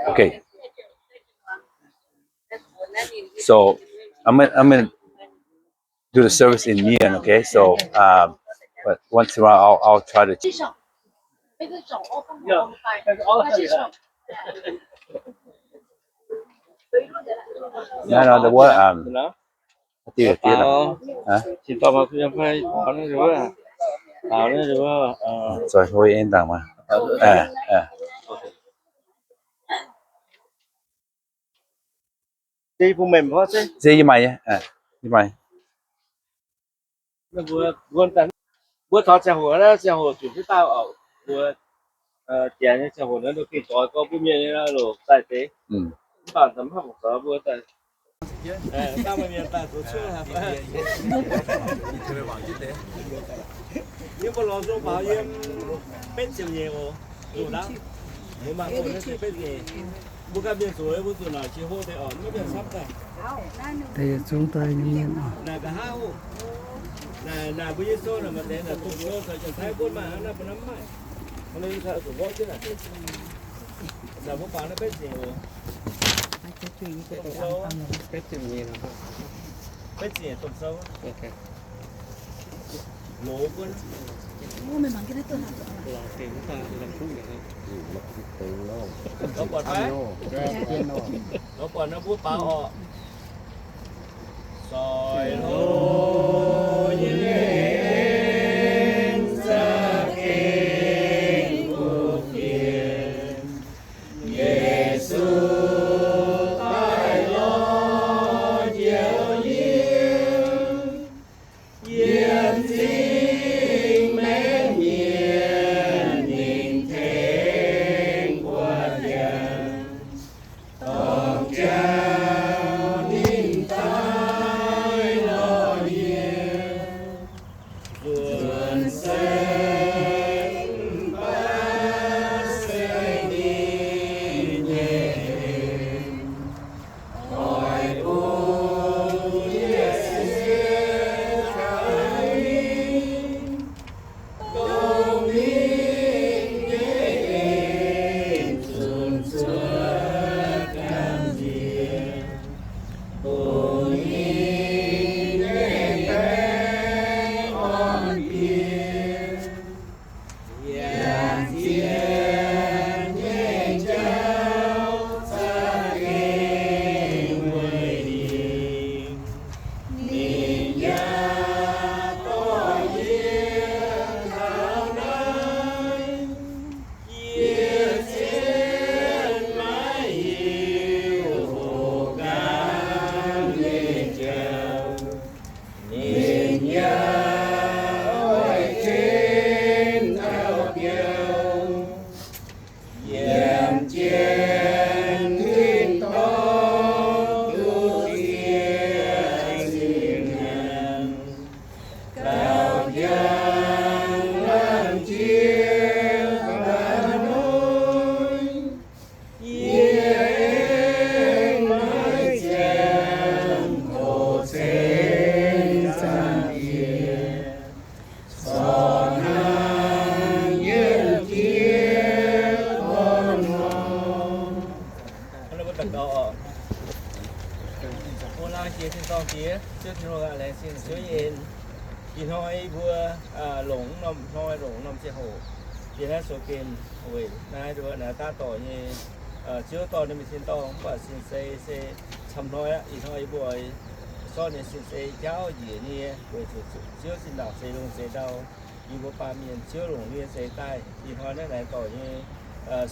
Okay. So I'm gonna, I'm gonna do the service in Mien, okay? So, um, but once in a while, I'll, I'll try to. No, no, the what, um, I think, I think, huh? Sorry, hold it in down, man. Uh, uh. Se yie mbuo mengh mv se yie maaih, yie maaih. Mbuo taux ziangh hoc naaiv, ziangh hoc zuqc duqv dauh oc. Mbuo jiex nyei ziangh hoc naaiv, mbuo gengh zoix gorngv mbuo mienh nyei loc daaih deix. Mv baac mv baac mbuo daaih dangh mienh daaih zoux cuotv. Yie mbuo lorz nzung faaux yiem betv ziepc nyeic oc. Zuqc ndaauv, mbuo mangc gaax, betv ziepc nyeic. Mbuo ganh mienh zuqc, mbuo zuqc naaic qiex hlo deix oc, mv baac camv daaih. Deix zungv daaih nyei mienh oc. Naaic nqa'haav hoc, naaic, naaic mbuo Yesu naaic maaih deix naaic domh sou caux Janx-Taiv mbuo maaih hnangv naaiv, mbuo naaiv mv maaih. Hnangv naaiv mbuo faaux naaiv betv ziepc nyeic oc. Betv ziepc nyeic, betv ziepc nyeic domh sou. Loz buonv. Lorz buatc fai? Lorz buatc nor mbuo baaux oc. Soi hlo nyei en za'gengh kuv fienx, Yesu daaih lorz njoux yie, yiem m'zing maengc mienh ninh tengx mbuo janx, dorh jauv ninh daaih lorz yie, nzuonx se mv baac se ninh nyei en. Oix bun yie siev taux ninh, dongh ninh nyei en zunc zuov gamh nziex, bun ninh nyei baengh orn bieqc. Yangh zien nyei jauv za'gengh weic ninh, ninh yaac dorh yie taux naaiv. Yie zien maiv hiuv hoqc nqaang nyei jauv. Ninh yaac oix ken taux biauv, yiem jienv tin-dorngh duqv zieqv zinh hnyangx, gauh jangx lamh jiex baac noiv. Yie aengx maiv ziangh hoc ceng zaangc Diex, corc hnangv yiem jiex gorn nor. Mbuo laangh jiex Tin-Dorngh Diex, Ziouv Tin-Hungh aac, laengz zingh Ziouv yie en. Ih hnoi yie mbuo longc norm hnoi, longc norm ziangh hoc yiem naaiv sou gemh weic naaiv nduov naaiv daav dorc nyei Ziouv dorh ninh mingh tin-dorngh, mv baac sin-seix se camv hnoi aqv. Ih hnoi yie mbuo oix sortv ninh sin-seix jauv njiec nyei, weic zuqc Ziouv zinh ndaangc zeix lungh zeix ndau, yie mbuo baamh mienh Ziouv longc nyei zeix daaih. Ih hnoi naaiv naaic dorc nyei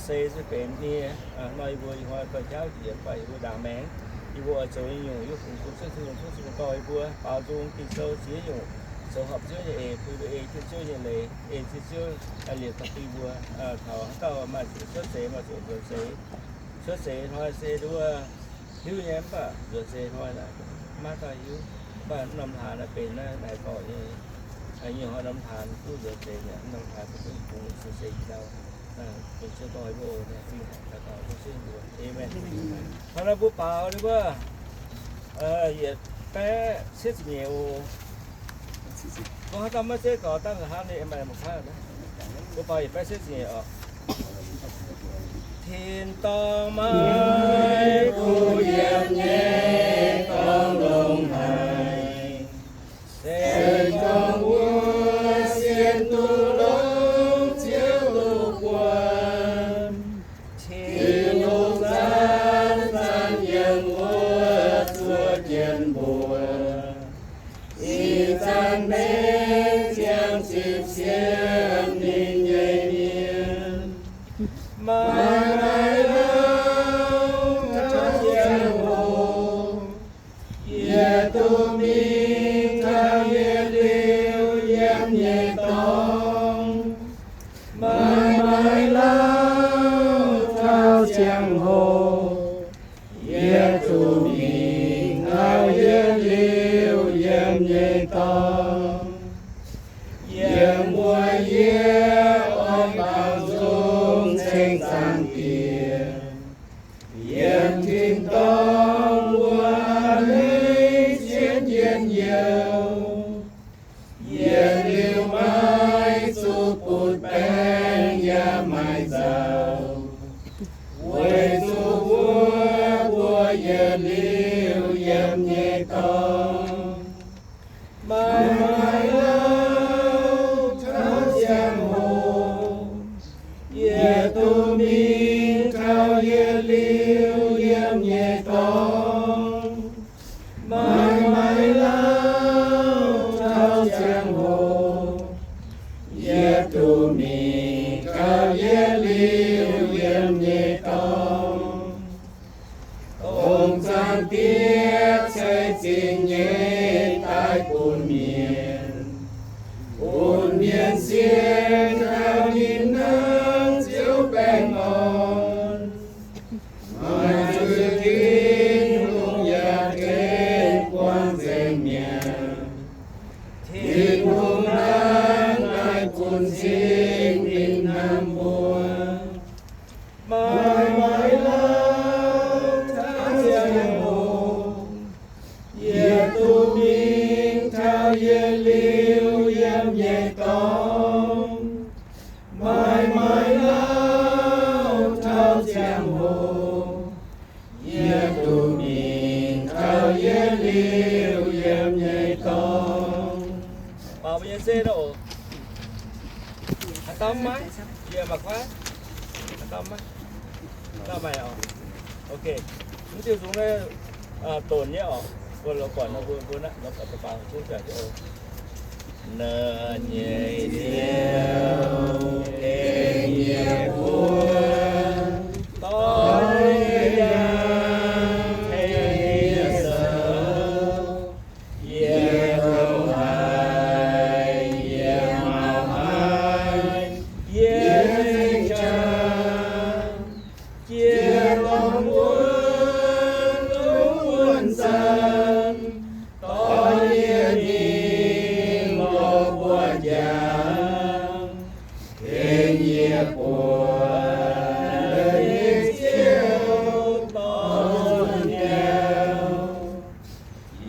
sei se benx nyei. Nor yie mbuo ih hnoi dorh jauv njiec, mv baac yie mbuo ndaangc maengx, yie mbuo oix zoux nyei nyungc, yie mbuo fungx bun Ziouv Tin-Hungh tov Tin-Hungh dorh yie mbuo baaux nzung Ging-Sou ziex nyungc, zoux horpc Ziouv nyei eix, bun mbuo ei jienv Ziouv nyei leiz, ei jienv Ziouv liepc taux bun mbuo taux haaix dauh maaih zuqc cuotv seix, maaih zuqc nzuonx seix. Cuotv seix hnoi se nduov hiuv nyei, mv baac nzuonx seix hnoi naaic maiv dauh hiuv. Mv baac norm hlaax naaic benx naaiv naaic dorc nyei, nyei hnoi norm hlaax duqv nzuonx seix mi'aqv, norm hlaax duqv bungx sin-seix i dauh. Bun Ziouv dorh mbuo oc, naaic zingh daux gaux bun Ziouv mbuo. Aamen. Hnangv naaiv mbuo baaux ninh mbuo yietc baeqv cietv ziepc nyeic oc. Gorngv haaix dauh maiv zeiz gorx dangh nqa'haav ninh maaih mv kaav. Mbuo baaux yietc baeqv cietv ziepc nyeic oc. Tin Dorngx maiv kuv yiem nyei dorngx longx haic, se gorngv mbuo sienx duqv longx Ziouv duqv buonc, Tin-Hungh zanc-zanc yiem wuov zuov jienv mbuo. Ih zanc mengh ziangh zipv sienx ninh nyei mienh, maaih maaih lauh taux ziangh hoc, yie duqv mingh taux yietc liuz yiem nyei dorngx. Maaih maaih lauh taux ziangh hoc, yie duqv mingh taux yietc liuz yiem nyei dorngx. Yiem wuov yie oix baaux nzung ceng Zaangc Diex, yiem tin-dorngh wuov a'hneiv jienv njien-youh. Yietc liuz maiv zuqc butv baengc yaac maaih nzauh, weic zuqc wuov mbuo yietc liuz yiem nyei dorngx. Maaih maaih lauh taux ziangh hoc, yie duqv mingh taux yietc liuz yiem nyei dorngx. Maaih maaih lauh taux ziangh hoc, yie duqv mingh taux yietc liuz yiem nyei dorngx. Dongh Zaangc Diex ceix zingh nyei daaih bun mienh, bun mienh sienx kaux ninh hnangv Ziouv baengh orn. Meih zuqc Tin-Hungh yaac gengh buangh nzengc mi'aqv. Tin-Hungh hnangv naaic bun cing ninh hnamv mbuo. Maaih maaih lauh taux ziangh hoc, yie duqv mingh taux yietc liuz yiem nyei dorngx. Maaih maaih lauh taux ziangh hoc, yie duqv mingh taux yietc liuz yiem nyei dorngx. Mbuo nyei se oc. Haaix dauh maiv? Yie mangc gaax. Haaix dauh maiv? Dauh maiv oc. Ok. Mv diuh zungv naaiv, donx nyei oc. Mbuo lorz buatc nor mbuo, mbuo naaiv lorz buatc da'faam zungv jaax jienv oc. Naaiv nyei Ziouv, gengh yie buo doix yie yangh tengx yie zoux. Yie houv haic, yie mauh haic, yie zengc jangx. Jiex longx wuonv, longx wuonv zanc, doix yie mingh lorz buatc jangx. Tengx yie buatc naaiv nyei Ziouv dorh nzuonx biauv.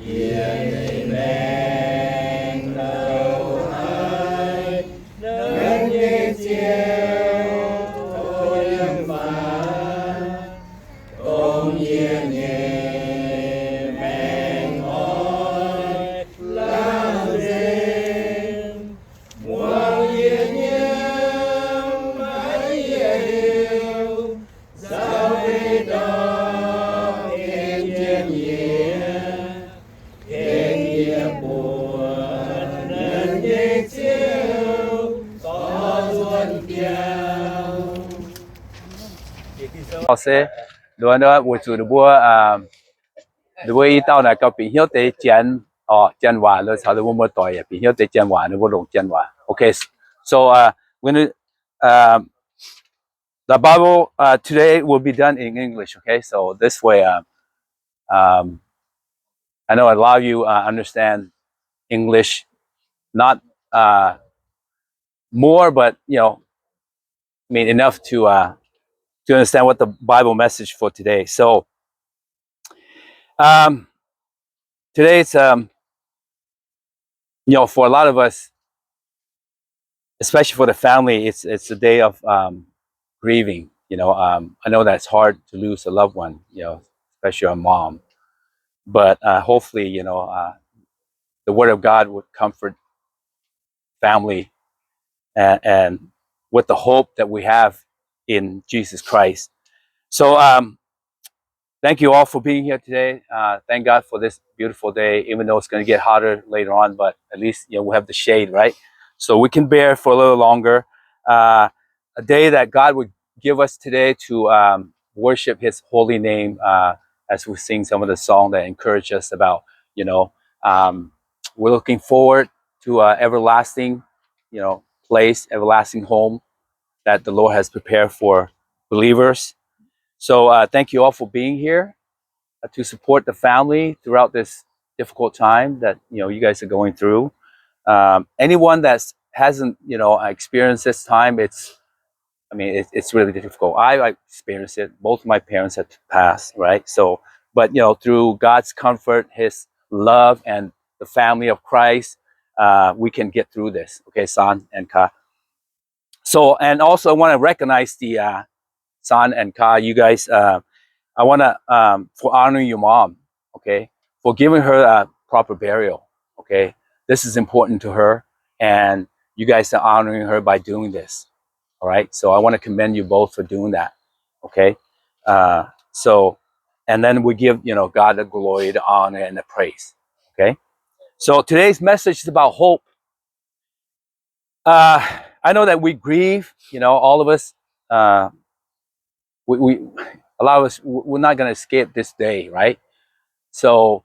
Yie nyei maengc douc haic, naaiv nyei Ziouv tov yiem faaux, dongh yie nyei maengc oix lauh nzengc. Muangx yie nyei, maiv yie heuc, nzauh beiv ndorm gengh jienv yie, gengh yie buatc naaiv nyei Ziouv dorh nzuonx biauv. Se, weic zuqc ninh mbuo, ninh mbuo i dauh naaic gauh bieqc hnyouv deix Janx, orqc, Janx waac, caux ninh mbuo muoz-doic yaac bieqc hnyouv deix Janx waac, ninh mbuo longc Janx waac. Okay, so, uh, we're gonna, uh, the Bible, uh, today will be done in English, okay? So this way, uh, um, I know a lot of you, uh, understand English, not, uh, more, but, you know, I mean, enough to, uh, to understand what the Bible message for today. So, um, today it's, um, you know, for a lot of us, especially for the family, it's, it's a day of, um, grieving. You know, um, I know that's hard to lose a loved one, you know, especially a mom. But uh, hopefully, you know, uh, the word of God would comfort family and, and with the hope that we have in Jesus Christ. So um, thank you all for being here today. Uh, thank God for this beautiful day, even though it's going to get hotter later on, but at least, you know, we have the shade, right? So we can bear for a little longer. Uh, a day that God would give us today to um, worship His holy name, uh, as we sing some of the song that encourage us about, you know, um, we're looking forward to an everlasting, you know, place, everlasting home that the Lord has prepared for believers. So uh, thank you all for being here uh, to support the family throughout this difficult time that, you know, you guys are going through. Um, anyone that hasn't, you know, experienced this time, it's, I mean, it, it's really difficult. I, I experienced it. Both my parents had passed, right? So, but you know, through God's comfort, His love, and the family of Christ, uh, we can get through this. Okay, San and Ka. So, and also I want to recognize the uh, San and Ka, you guys. Uh, I want to um, for honoring your mom, okay, for giving her a proper burial. Okay, this is important to her, and you guys are honoring her by doing this. All right, so I want to commend you both for doing that. Okay, uh, so and then we give, you know, God the glory, the honor, and the praise. Okay, so today's message is about hope. Uh, I know that we grieve, you know, all of us. Uh, we, we, a lot of us, we're not going to escape this day, right? So,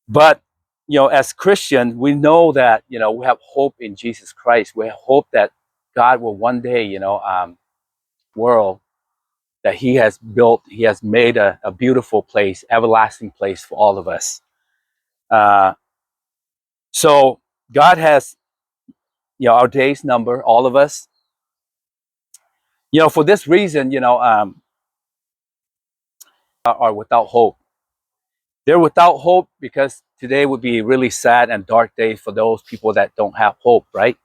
but you know, as Christian, we know that, you know, we have hope in Jesus Christ. We have hope that God will one day, you know, um, world that He has built, He has made a, a beautiful place, everlasting place for all of us. Uh, so God has, you know, our days number, all of us. You know, for this reason, you know, um, are, are without hope. They're without hope because today would be a really sad and dark day for those people that don't have hope, right?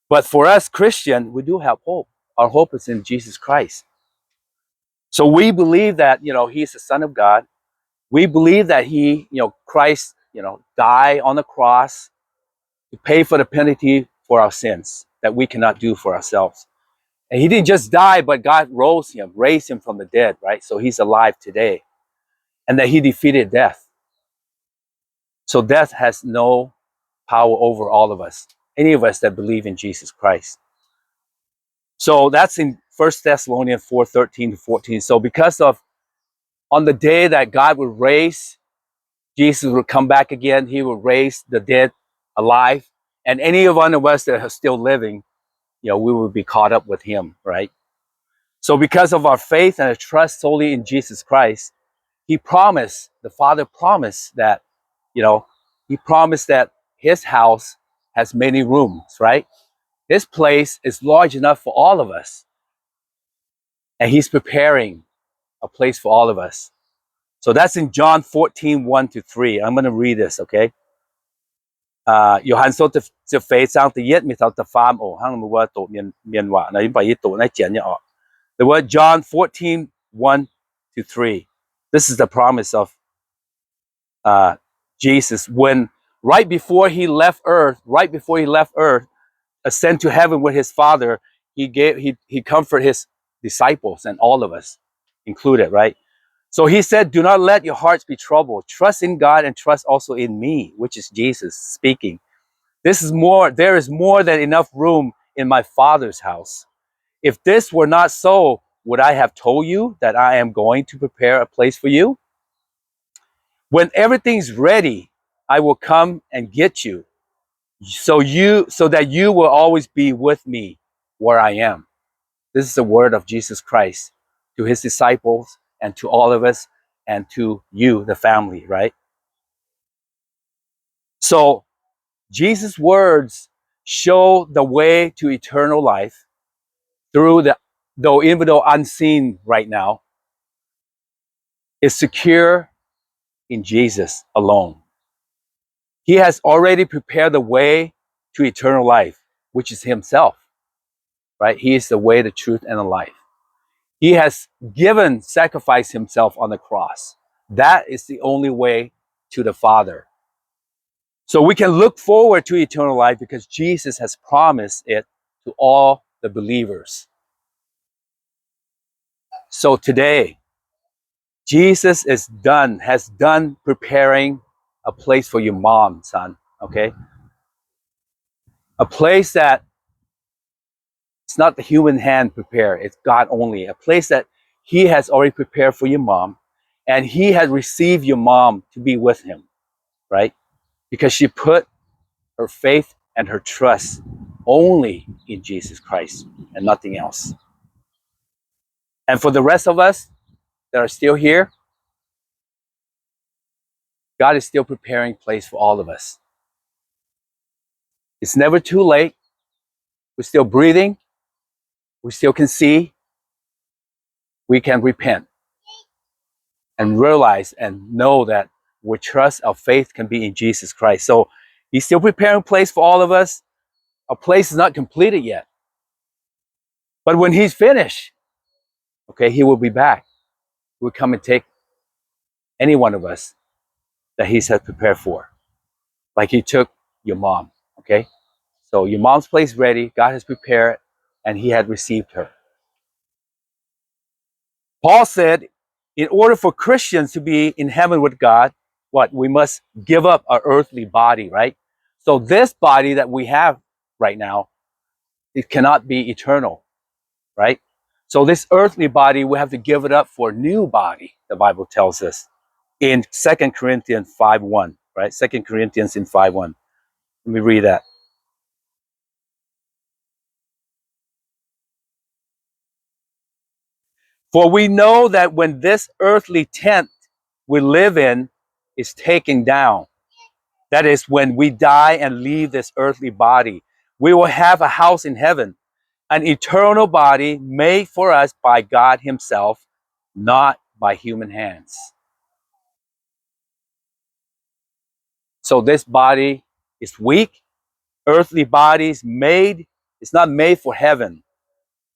But for us Christian, we do have hope. Our hope is in Jesus Christ. So we believe that, you know, He's the Son of God. We believe that He, you know, Christ, you know, died on the cross to pay for the penalty for our sins that we cannot do for ourselves. And He didn't just die, but God rose Him, raised Him from the dead, right? So He's alive today. And that He defeated death. So death has no power over all of us, any of us that believe in Jesus Christ. So that's in First Thessalonians four thirteen to fourteen. So because of, on the day that God would raise, Jesus would come back again, He would raise the dead alive, and any of, one of us that are still living, you know, we will be caught up with Him, right? So because of our faith and our trust solely in Jesus Christ, He promised, the Father promised that, you know, He promised that His house has many rooms, right? His place is large enough for all of us. And He's preparing a place for all of us. So that's in John fourteen, one to three. I'm going to read this, okay? Uh, 约翰书第，第四章第一，mingh taux da'faam oc, hnangv mbuo doqc mienh, mienh waac nor, yie mv baac yie doqc naaiv janx nyei oc. The word John fourteen, one to three. This is the promise of uh, Jesus, when right before He left earth, right before He left earth, ascend to heaven with His Father, He gave, He, He comforted His disciples and all of us included, right? So He said, "Do not let your hearts be troubled. Trust in God and trust also in me," which is Jesus speaking. "This is more, there is more than enough room in my Father's house. If this were not so, would I have told you that I am going to prepare a place for you? When everything's ready, I will come and get you, so you, so that you will always be with me where I am." This is the word of Jesus Christ to His disciples and to all of us and to you, the family, right? So Jesus' words show the way to eternal life through the, though, even though unseen right now, is secure in Jesus alone. He has already prepared the way to eternal life, which is Himself. right? He is the way, the truth, and the life. He has given, sacrificed himself on the cross. That is the only way to the Father. So we can look forward to eternal life because Jesus has promised it to all the believers. So today, Jesus is done, has done preparing a place for your mom, son, okay? A place that it's not the human hand prepare, it's God only. A place that he has already prepared for your mom, and he has received your mom to be with him, right? Because she put her faith and her trust only in Jesus Christ and nothing else. And for the rest of us that are still here, God is still preparing place for all of us. It's never too late. We're still breathing. We still can see. We can repent and realize and know that we trust our faith can be in Jesus Christ. So he's still preparing place for all of us. Our place is not completed yet. But when he's finished, okay, he will be back. He will come and take any one of us that he has prepared for, like he took your mom, okay? So your mom's place is ready. God has prepared, and he had received her. Paul said, in order for Christians to be in heaven with God, what? We must give up our earthly body, right? So this body that we have right now, it cannot be eternal, right? So this earthly body, we have to give it up for a new body, the Bible tells us in Second Corinthians five one, right? Second Corinthians in five one. Let me read that. For we know that when this earthly tent we live in is taken down, that is, when we die and leave this earthly body, we will have a house in heaven, an eternal body made for us by God Himself, not by human hands. So this body is weak. Earthly bodies made, it's not made for heaven.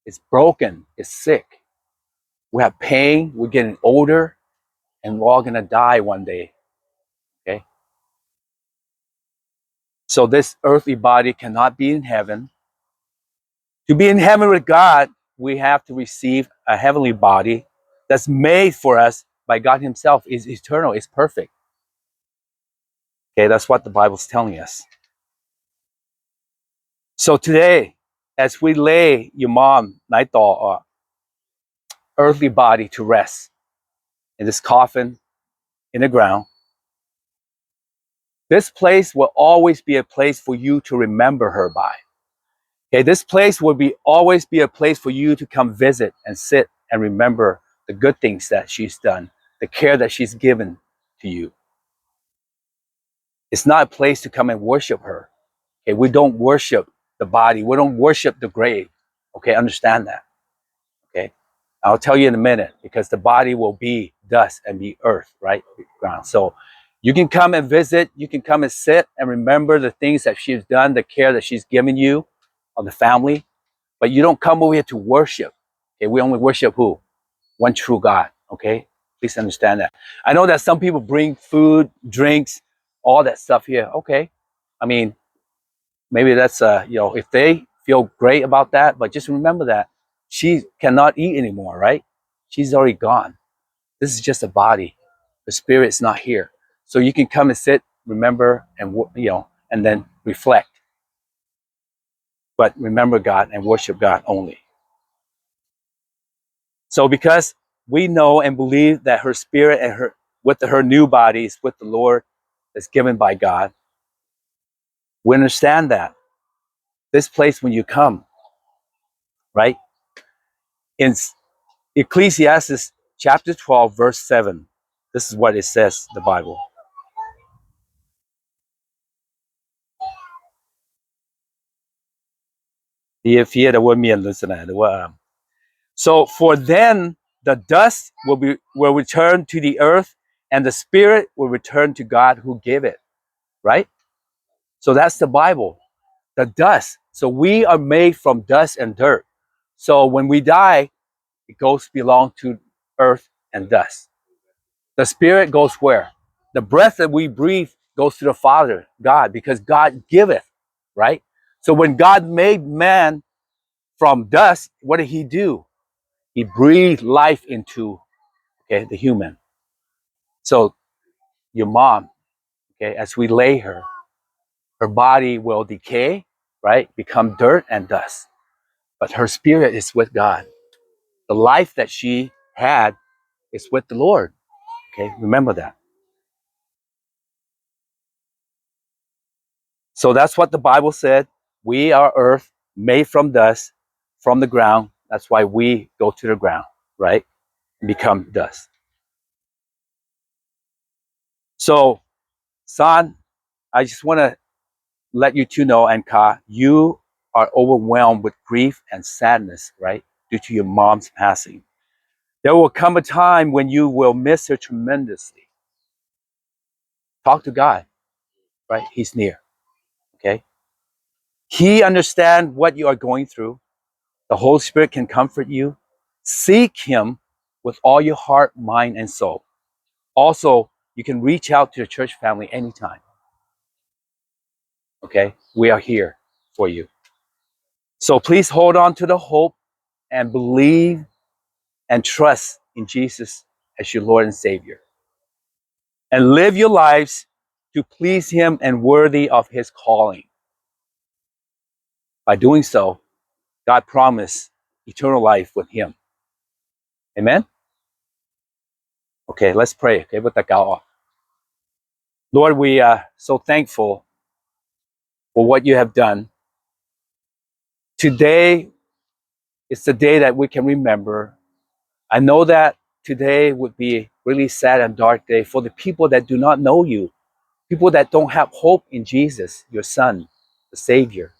It's broken. It's sick. We have pain. We're getting older, and we're all gonna die one day. Okay? So this earthly body cannot be in heaven. To be in heaven with God, we have to receive a heavenly body that's made for us by God Himself. It's eternal. It's perfect. Okay, that's what the Bible's telling us. So today, as we lay your mom, Nai Dor, uh, earthly body to rest in this coffin in the ground, this place will always be a place for you to remember her by. Okay, this place will be, always be a place for you to come visit and sit and remember the good things that she's done, the care that she's given to you. It's not a place to come and worship her. Okay, we don't worship the body. We don't worship the grave. Okay, understand that. Okay, I'll tell you in a minute, because the body will be dust and be earth, right? Ground. So you can come and visit. You can come and sit and remember the things that she's done, the care that she's given you, of the family. But you don't come over here to worship. Okay, we only worship who? One true God. Okay, please understand that. I know that some people bring food, drinks, all that stuff here. Okay, I mean, maybe that's, uh, you know, if they feel great about that, but just remember that she cannot eat anymore, right? She's already gone. This is just a body. The spirit is not here. So you can come and sit, remember, and wo-, you know, and then reflect. But remember God and worship God only. So because we know and believe that her spirit and her, with her new body is with the Lord, that's given by God, we understand that this place when you come, right? In S-, Ecclesiastes chapter twelve, verse seven, this is what it says, the Bible. Yie fiev da'wuov mienh, um, so for then the dust will be, will return to the earth, and the spirit will return to God who gave it. Right? So that's the Bible. The dust. So we are made from dust and dirt. So when we die, it goes belong to earth and dust. The spirit goes where? The breath that we breathe goes to the Father, God, because God giveth, right? So when God made man from dust, what did he do? He breathed life into, okay, the human. So your mom, okay, as we lay her, her body will decay, right? Become dirt and dust. But her spirit is with God. The life that she had is with the Lord. Okay, remember that. So that's what the Bible said. We are earth, made from dust, from the ground. That's why we go to the ground, right? And become dust. So, San, I just want to let you two know, and Ka, you are overwhelmed with grief and sadness, right? Due to your mom's passing. There will come a time when you will miss her tremendously. Talk to God, right? He's near. Okay? He understands what you are going through. The Holy Spirit can comfort you. Seek him with all your heart, mind, and soul. Also, you can reach out to the church family anytime. Okay? We are here for you. So please hold on to the hope and believe and trust in Jesus as your Lord and Savior. And live your lives to please him and worthy of his calling. By doing so, God promised eternal life with him. Amen? Okay, let's pray. Okay, บวชตะกาวออก. Lord, we are so thankful for what you have done. Today is the day that we can remember. I know that today would be really sad and dark day for the people that do not know you, people that don't have hope in Jesus, your Son, the Savior.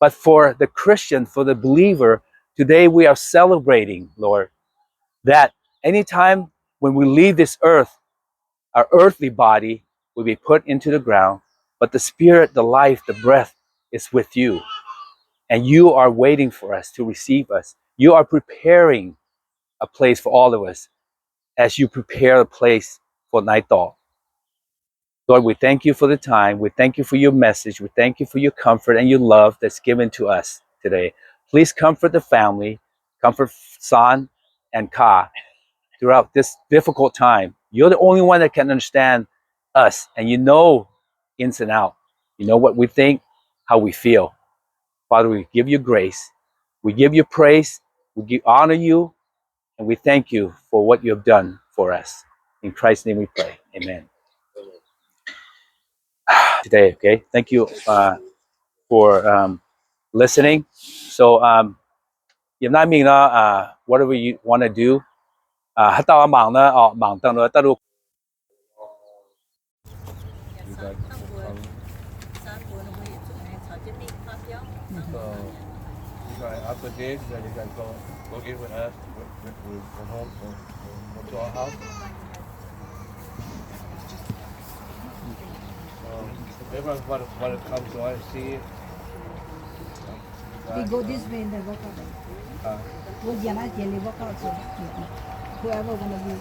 But for the Christian, for the believer, today we are celebrating, Lord, that anytime when we leave this earth, our earthly body will be put into the ground, but the spirit, the life, the breath is with you. And you are waiting for us to receive us. You are preparing a place for all of us as you prepare a place for Nai Dor. Lord, we thank you for the time. We thank you for your message. We thank you for your comfort and your love that's given to us today. Please comfort the family, comfort San and Ka throughout this difficult time. You're the only one that can understand us, and you know ins and out. You know what we think, how we feel. Father, we give you grace. We give you praise. We give, honor you, and we thank you for what you have done for us. In Christ's name we pray. Amen. Today, okay? Thank you, uh, for, um, listening. So, um, yiem naaiv mingh nor, uh, whatever you want to do, uh, haaix dauh mangc nor, oc, mangc dangh nor, daaih lu. So, you guys, after this, then you guys go, go eat with us. We, we, we go home, go, go, go to our house. Um, everyone want to, want to come join and see. We go this way and then walk out. Uh, go the other way, walk out. So whoever wanna be.